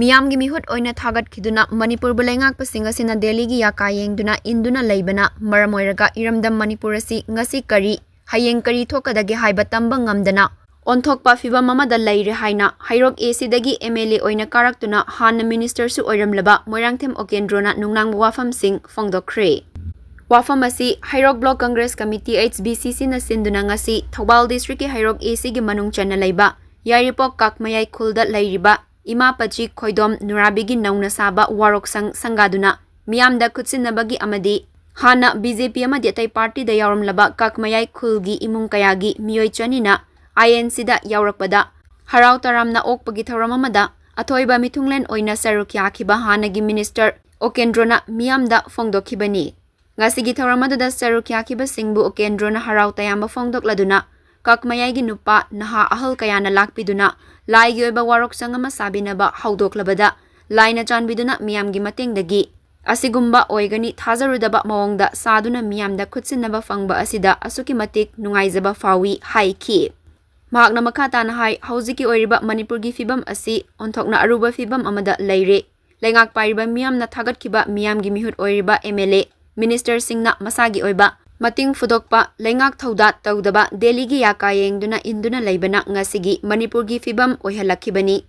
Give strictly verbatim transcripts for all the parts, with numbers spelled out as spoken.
ꯃꯤꯌꯥꯝꯒꯤ ꯃꯤꯍꯨꯠ ꯑꯣꯏꯅ ꯊꯥꯒꯠꯈꯤꯗꯨꯅ ꯃꯅꯤꯄꯨꯔꯕꯨ ꯂꯩꯉꯥꯛꯄꯁꯤꯡ ꯑꯁꯤꯅ ꯗꯦꯜꯂꯤꯒꯤ ꯌꯥꯀꯥ ꯌꯦꯡꯗꯨꯅ ꯏꯟꯗꯨꯅ ꯂꯩꯕꯅ ꯃꯔꯝ ꯑꯣꯏꯔꯒ ꯏꯔꯝꯗꯝ ꯃꯅꯤꯄꯨꯔ ꯑꯁꯤ ꯉꯁꯤ ꯀꯔꯤ, ꯍꯌꯦꯡ ꯀꯔꯤ ꯊꯣꯛꯀꯗꯒꯦ ꯍꯥꯏꯕ ꯇꯝꯕ ꯉꯝꯗꯅ ꯑꯣꯟꯊꯣꯛꯄ ꯐꯤꯚꯝ ꯑꯃꯗ ꯂꯩꯔꯦ ꯍꯥꯏꯅ ꯍꯩꯔꯣꯛ ꯑꯦ ꯁꯤꯗꯒꯤ ꯑꯦꯝ ꯑꯦꯜ ꯑꯦ ꯑꯣꯏꯅ ꯀꯥꯔꯛꯇꯨꯅ ꯍꯥꯟꯅ ꯃꯤꯅꯤꯁꯇꯔꯁꯨ ꯑꯣꯏꯔꯝꯂꯕ ꯃꯣꯏꯔꯥꯡꯊꯦꯝ ꯑꯣꯀꯦꯟꯗ꯭ꯔꯣꯅ ꯅꯨꯡꯅꯥꯡꯕ ꯋꯥꯐꯝꯁꯤꯡ ꯐꯣꯡꯗꯣꯛꯈ꯭ꯔꯦ꯫ ꯋꯥꯐꯝ ꯑꯁꯤ Heirok block congress committee, H B C ꯁꯤꯅ ꯁꯤꯟꯗꯨꯅ ꯉꯁꯤ ꯊꯧꯕꯥꯜ ꯗꯤꯁꯇ꯭ꯔꯤꯛꯀꯤ ꯍꯩꯔꯣꯛ ꯑꯦ ꯁꯤꯒꯤ ꯃꯅꯨꯡ ꯆꯟꯅ ꯂꯩꯕ ꯌꯥꯏꯔꯤꯄꯣꯛ ꯀꯥꯛꯃꯌꯥꯏ ꯈꯨꯜꯗ ꯂꯩꯔꯤꯕ ꯏꯃꯥ ꯄꯥꯆꯤ ꯈꯣꯏꯗꯣꯝ ꯅꯨꯔꯥꯕꯤꯒꯤ ꯅꯧꯅ ꯁꯥꯕ ꯋꯥꯔꯣꯛꯁꯪ ꯁꯪꯒꯥꯗꯨꯅ ꯃꯤꯌꯥꯝꯗ ꯈꯨꯠꯁꯤꯟꯅꯕꯒꯤ ꯑꯃꯗꯤ ꯍꯥꯟꯅ ꯕꯤ ꯖꯦ ꯄꯤ ꯑꯃꯗꯤ ꯑꯇꯩ ꯄꯥꯔꯇꯤꯗ ꯌꯥꯎꯔꯝꯂꯕ ꯀꯥꯛꯃꯌꯥꯏ ꯈꯨꯜꯒꯤ ꯏꯃꯨꯡ ꯀꯌꯥꯒꯤ ꯃꯤꯑꯣꯏ ꯆꯅꯤꯅ ꯑꯥꯏ ꯑꯦꯟ ꯁꯤꯗ ꯌꯥꯎꯔꯛꯄꯗ ꯍꯔꯥꯎ ꯇꯔꯥꯝꯅ ꯑꯣꯛꯄꯒꯤ ꯊꯧꯔꯝ ꯑꯃꯗ ꯑꯊꯣꯏꯕ ꯃꯤꯊꯨꯡꯂꯦꯟ ꯑꯣꯏꯅ ꯁꯔꯨꯛ ꯌꯥꯈꯤꯕ ꯍꯥꯟꯅꯒꯤ ꯃꯤꯅꯤꯁꯇꯔ ꯑꯣꯀꯦꯟꯗ꯭ꯔꯣꯅ ꯃꯤꯌꯥꯝꯗ ꯐꯣꯡꯗꯣꯛꯈꯤꯕꯅꯤ꯫ ꯉꯁꯤꯒꯤ ꯊꯧꯔꯝ ꯑꯗꯨꯗ ꯁꯔꯨꯛ ꯌꯥꯈꯤꯕꯁꯤꯡꯕꯨ ꯎꯀꯦꯟꯗ꯭ꯔꯣꯅ ꯍꯔꯥꯎ ꯇꯌꯥꯝꯕ ꯐꯣꯡꯗꯣꯛꯂꯗꯨꯅ ꯀꯛꯃꯌꯥꯏꯒꯤ ꯅꯨꯄꯥ ꯅꯍꯥ ꯑꯍꯜ ꯀꯌꯥꯅ ꯂꯥꯛꯄꯤꯗꯨꯅ ꯂꯥꯏꯒꯤ ꯑꯣꯏꯕ ꯋꯥꯔꯣꯛꯁꯪ ꯑꯃ ꯁꯥꯕꯤꯅꯕ ꯍꯧꯗꯣꯛꯂꯕꯗ ꯂꯥꯏꯅ ꯆꯥꯟꯕꯤꯗꯨꯅ ꯃꯤꯌꯥꯝꯒꯤ ꯃꯇꯦꯡꯗꯒꯤ ꯑꯁꯤꯒꯨꯝꯕ ꯑꯣꯏꯒꯅꯤ ꯊꯥꯖꯔꯨꯗꯕ ꯃꯑꯣꯡꯗ ꯁꯥꯗꯨꯅ ꯃꯤꯌꯥꯝꯗ ꯈꯨꯠꯁꯤꯟꯅꯕ ꯐꯪꯕ ꯑꯁꯤꯗ ꯑꯁꯨꯛꯀꯤ ꯃꯇꯤꯛ ꯅꯨꯡꯉꯥꯏꯖꯕ ꯐꯥꯎꯏ ꯍꯥꯏꯈꯤ꯫ ꯃꯍꯥꯛꯅ ꯃꯈꯥ ꯇꯥꯅ ꯍꯥꯏ, ꯍꯧꯖꯤꯛꯀꯤ ꯑꯣꯏꯔꯤꯕ ꯃꯅꯤꯄꯨꯔꯒꯤ ꯐꯤꯕꯝ ꯑꯁꯤ ꯑꯣꯟꯊꯣꯛꯅ ꯑꯔꯨꯕ ꯐꯤꯕꯝ ꯑꯃꯗ ꯂꯩꯔꯦ꯫ ꯂꯩꯉꯥꯛ ꯄꯥꯏꯔꯤꯕ ꯃꯤꯌꯥꯝꯅ ꯊꯥꯒꯠꯈꯤꯕ ꯃꯤꯌꯥꯝꯒꯤ ꯃꯤꯍꯨꯠ ꯑꯣꯏꯔꯤꯕ ꯑꯦꯝ ꯑꯦꯜ ꯑꯦ, ꯃꯤꯅꯤꯁꯇꯔꯁꯤꯡꯅ ꯃꯁꯥꯒꯤ ꯑꯣꯏꯕ ꯃꯇꯤꯡ ꯐꯨꯗꯣꯛꯄ, ꯂꯩꯉꯥꯛ ꯊꯧꯗꯥ ꯇꯧꯗꯕ, ꯗꯦꯜꯂꯤꯒꯤ ꯌꯥꯀꯥ ꯌꯦꯡꯗꯨꯅ ꯏꯟꯗꯨꯅ ꯂꯩꯕꯅ ꯉꯁꯤꯒꯤ ꯃꯅꯤꯄꯨꯔꯒꯤ ꯐꯤꯕꯝ ꯑꯣꯏꯍꯜꯂꯛꯈꯤꯕꯅꯤ꯫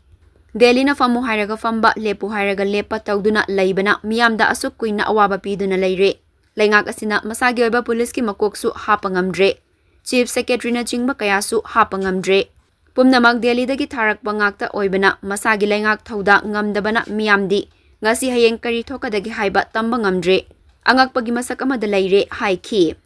ꯗꯦꯜꯂꯤꯅ ꯐꯝꯃꯨ ꯍꯥꯏꯔꯒ ꯐꯝꯕ, ꯂꯦꯞꯄꯨ ꯍꯥꯏꯔꯒ ꯂꯦꯞꯄ ꯇꯧꯗꯨꯅ ꯂꯩꯕꯅ ꯃꯤꯌꯥꯝꯗ ꯑꯁꯨꯛ ꯀꯨꯏꯅ ꯑꯋꯥꯕ ꯄꯤꯗꯨꯅ ꯂꯩꯔꯦ꯫ ꯂꯩꯉꯥꯛ ꯑꯁꯤꯅ ꯃꯁꯥꯒꯤ ꯑꯣꯏꯕ ꯄꯨꯂꯤꯁꯀꯤ ꯃꯀꯣꯛꯁꯨ ꯍꯥꯞꯄ ꯉꯝꯗ꯭ꯔꯦ꯫ ꯆꯤꯐ ꯁꯦꯀ꯭ꯔꯦꯇꯔꯤꯅꯆꯤꯡꯕ ꯀꯌꯥꯁꯨ ꯍꯥꯞꯄ ꯉꯝꯗ꯭ꯔꯦ꯫ ꯄꯨꯝꯅꯃꯛ ꯗꯦꯜꯂꯤꯗꯒꯤ ꯊꯥꯔꯛꯄ ꯉꯥꯛꯇ ꯑꯣꯏꯕꯅ ꯃꯁꯥꯒꯤ ꯂꯩꯉꯥꯛ ꯊꯧꯗꯥ ꯉꯝꯗꯕꯅ ꯃꯤꯌꯥꯝꯗꯤ ꯉꯁꯤ ꯍꯌꯦꯡ ꯀꯔꯤ ꯊꯣꯛꯀꯗꯒꯦ ꯍꯥꯏꯕ ꯇꯝꯕ ꯉꯝꯗ꯭ꯔꯦ꯫ ꯑꯉꯛꯄꯒꯤ ꯃꯁꯛ ꯑꯃꯗ ꯂꯩꯔꯦ ꯍꯥꯏꯈꯤ꯫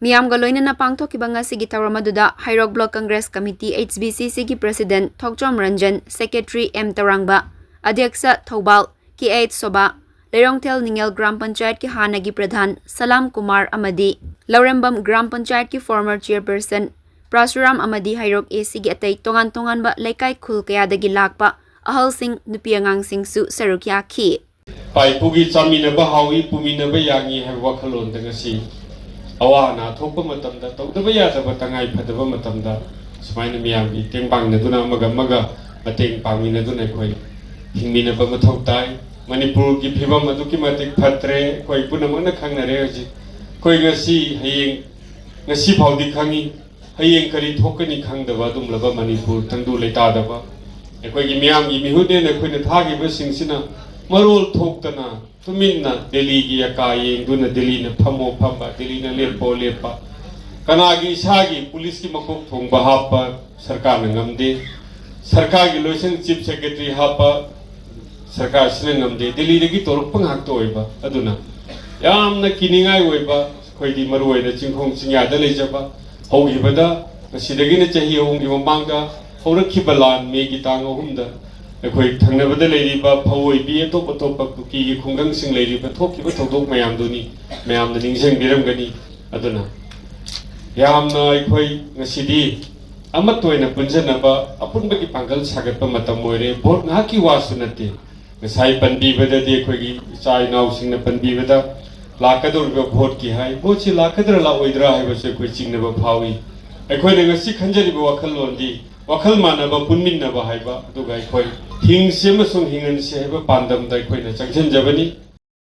ꯃꯤꯌꯥꯝꯒ ꯂꯣꯏꯅꯅ ꯄꯥꯡꯊꯣꯛꯈꯤꯕ ꯉꯁꯤꯒꯤ ꯊꯧꯔꯝ ꯑꯗꯨꯗ Heirok block congress committee, H B C ꯁꯤꯒꯤ president Thokchom Ranjan, secretary M Tourangba, ꯑꯗ꯭ꯌꯛꯁ ꯊꯧꯕꯥꯜ ꯀꯦ ꯑꯩꯆ ꯁꯣꯕꯥ, ꯂꯩꯔꯣꯡꯊꯦꯜ ꯅꯤꯡꯉꯦꯜ ꯒ꯭ꯔꯥꯝ ꯄꯟꯆꯥꯌꯠꯀꯤ ꯍꯥꯟꯅꯒꯤ ꯄ꯭ꯔꯙꯥꯟ ꯁꯂꯥꯝ ꯀꯨꯃꯥꯔ ꯑꯃꯗꯤ ꯂꯧꯔꯦꯝꯕꯝ ꯒ꯭ꯔꯥꯝ ꯄꯟꯆꯥꯌꯠꯀꯤ ꯐꯣꯔꯃꯔ ꯆꯤꯌꯔꯄꯔꯁꯟ ꯄ꯭ꯔꯥꯁꯨꯔꯥꯝ ꯑꯃꯗꯤ ꯍꯩꯔꯣꯛ ꯑꯦ ꯁꯤꯒꯤ ꯑꯇꯩ ꯇꯣꯉꯥꯟ ꯇꯣꯉꯥꯟꯕ ꯂꯩꯀꯥꯏ ꯈꯨꯜ ꯀꯌꯥꯗꯒꯤ ꯂꯥꯛꯄ ꯑꯍꯜꯁꯤꯡ, ꯅꯨꯄꯤ ꯑꯉꯥꯡꯁꯤꯡꯁꯨ ꯁꯔꯨꯛ ꯌꯥꯈꯤ꯫ ꯏꯄꯥ ꯏꯄꯨꯒꯤ ꯆꯥꯃꯤꯟꯅꯕ ꯍꯥꯎꯏ, ꯄꯨꯃꯤꯟꯅꯕ ꯌꯥꯡꯏ ꯍꯥꯏꯕ ꯋꯥꯈꯜꯂꯣꯟꯗ ꯉꯁꯤ ꯑꯋꯥ ꯑꯅꯥ ꯊꯣꯛꯄ ꯃꯇꯝꯗ, ꯇꯧꯗꯕ ꯌꯥꯗꯕ ꯇꯉꯥꯏ ꯐꯗꯕ ꯃꯇꯝꯗ ꯁꯨꯃꯥꯏꯅ ꯃꯤꯌꯥꯝꯒꯤ ꯇꯦꯡ ꯄꯥꯡꯅꯗꯨꯅ, ꯑꯃꯒ ꯑꯃꯒ ꯃꯇꯦꯡ ꯄꯥꯡꯃꯤꯟꯅꯗꯨꯅ ꯑꯩꯈꯣꯏ ꯍꯤꯡꯃꯤꯟꯅꯕ ꯃꯊꯧ ꯇꯥꯏ꯫ ꯃꯅꯤꯄꯨꯔꯒꯤ ꯐꯤꯕꯝ ꯑꯗꯨꯛꯀꯤ ꯃꯇꯤꯛ ꯐꯠꯇ꯭ꯔꯦ, ꯑꯩꯈꯣꯏ ꯄꯨꯝꯅꯃꯛꯅ ꯈꯪꯅꯔꯦ꯫ ꯍꯧꯖꯤꯛ ꯑꯩꯈꯣꯏ ꯉꯁꯤ, ꯍꯌꯦꯡ, ꯉꯁꯤ ꯐꯥꯎꯗꯤ ꯈꯪꯉꯤ, ꯍꯌꯦꯡ ꯀꯔꯤ ꯊꯣꯛꯀꯅꯤ ꯈꯪꯗꯕ ꯑꯗꯨꯒꯨꯝꯂꯕ ꯃꯅꯤꯄꯨꯔ ꯇꯪꯗꯨ ꯂꯩꯇꯥꯗꯕ꯫ ꯑꯩꯈꯣꯏꯒꯤ ꯃꯤꯌꯥꯝꯒꯤ ꯃꯤꯍꯨꯠꯅꯦꯅ ꯑꯩꯈꯣꯏꯅ ꯊꯥꯈꯤꯕꯁꯤꯡꯁꯤꯅ ꯃꯔꯣꯜ ꯊꯣꯛꯇꯅ ꯇꯨꯃꯤꯟꯅ ꯗꯦꯜꯂꯤꯒꯤ ꯑꯀꯥ ꯌꯦꯡꯗꯨꯅ ꯗꯦꯜꯂꯤꯅ ꯐꯝꯃꯣ ꯐꯝꯕ, ꯗꯦꯜꯂꯤꯅ ꯂꯦꯞꯄꯣ ꯂꯦꯞꯄ, ꯀꯅꯥꯒꯤ ꯏꯁꯥꯒꯤ ꯄꯨꯂꯤꯁꯀꯤ ꯃꯀꯣꯛ ꯊꯣꯡꯕ ꯍꯥꯞꯄ ꯁꯔꯀꯥꯔꯅ ꯉꯝꯗꯦ, ꯁꯔꯀꯥꯔꯒꯤ ꯂꯣꯏꯁꯪ ꯆꯤꯐ ꯁꯦꯀ꯭ꯔꯦꯇꯔꯤ ꯍꯥꯞꯄ ꯁꯔꯀꯥꯔꯁꯤꯅ ꯉꯝꯗꯦ, ꯗꯦꯜꯂꯤꯗꯒꯤ ꯇꯧꯔꯛꯄ ꯉꯥꯛꯇ ꯑꯣꯏꯕ꯫ ꯑꯗꯨꯅ ꯌꯥꯝꯅ ꯀꯤꯅꯤꯡꯉꯥꯏ ꯑꯣꯏꯕ, ꯑꯩꯈꯣꯏꯗꯤ ꯃꯔꯨꯑꯣꯏꯅ ꯆꯤꯡꯈꯣꯡ ꯆꯤꯡꯌꯥꯗ ꯂꯩꯖꯕ, ꯍꯧꯈꯤꯕꯗ ꯉꯁꯤꯗꯒꯤꯅ ꯆꯍꯤ ꯑꯍꯨꯝꯒꯤ ꯃꯃꯥꯡꯗ ꯍꯧꯔꯛꯈꯤꯕ ꯂꯥꯟ, ꯃꯦꯒꯤ ꯇꯥꯡ ꯑꯍꯨꯝꯗ ꯑꯩꯈꯣꯏ ꯊꯪꯅꯕꯗ ꯂꯩꯔꯤꯕ ꯐꯧ ꯑꯣꯏꯕꯤ, ꯑꯇꯣꯞ ꯑꯇꯣꯞꯄ ꯀꯨꯀꯤꯒꯤ ꯈꯨꯡꯒꯪꯁꯤꯡ ꯂꯩꯔꯤꯕ ꯊꯣꯛꯈꯤꯕ ꯊꯧꯗꯣꯛ ꯃꯌꯥꯝꯗꯨꯅꯤ, ꯃꯌꯥꯝꯅ ꯅꯤꯡꯁꯤꯡꯕꯤꯔꯝꯒꯅꯤ꯫ ꯑꯗꯨꯅ ꯌꯥꯝꯅ ꯑꯩꯈꯣꯏ ꯉꯁꯤꯗꯤ ꯑꯃꯠꯇ ꯑꯣꯏꯅ ꯄꯨꯟꯖꯟꯅꯕ, ꯑꯄꯨꯟꯕꯒꯤ ꯄꯥꯡꯒꯜ ꯁꯥꯒꯠꯄ ꯃꯇꯝ ꯑꯣꯏꯔꯦ꯫ ꯚꯣꯠ ꯉꯥꯏꯍꯥꯛꯀꯤ ꯋꯥꯁꯨ ꯅꯠꯇꯦ꯫ ꯉꯁꯥꯏ ꯄꯟꯕꯤꯕꯗꯗꯤ, ꯑꯩꯈꯣꯏꯒꯤ ꯏꯆꯥ ꯏꯅꯥꯎꯁꯤꯡꯅ ꯄꯟꯕꯤꯕꯗ, ꯂꯥꯛꯀꯗꯧꯔꯤꯕ ꯚꯣꯠꯀꯤ ꯍꯥꯏ, ꯚꯣꯠꯁꯤ ꯂꯥꯛꯀꯗ꯭ꯔꯥ ꯂꯥꯛꯑꯣꯏꯗ꯭ꯔꯥ ꯍꯥꯏꯕꯁꯨ ꯑꯩꯈꯣꯏ ꯆꯤꯡꯅꯕ ꯐꯥꯎꯏ꯫ ꯑꯩꯈꯣꯏꯅ ꯉꯁꯤ ꯈꯟꯖꯔꯤꯕ ꯋꯥꯈꯜꯂꯣꯟꯗꯤ ꯋꯥꯈꯜ ꯃꯥꯟꯅꯕ, ꯄꯨꯟꯃꯤꯟꯅꯕ ꯍꯥꯏꯕ, ꯑꯗꯨꯒ ꯑꯩꯈꯣꯏ ꯍꯤꯡꯁꯤ ꯑꯃꯁꯨꯡ ꯍꯤꯡꯍꯟꯁꯤ ꯍꯥꯏꯕ ꯄꯥꯟꯗꯝꯗ ꯑꯩꯈꯣꯏꯅ ꯆꯪꯁꯤꯟꯖꯕꯅꯤ꯫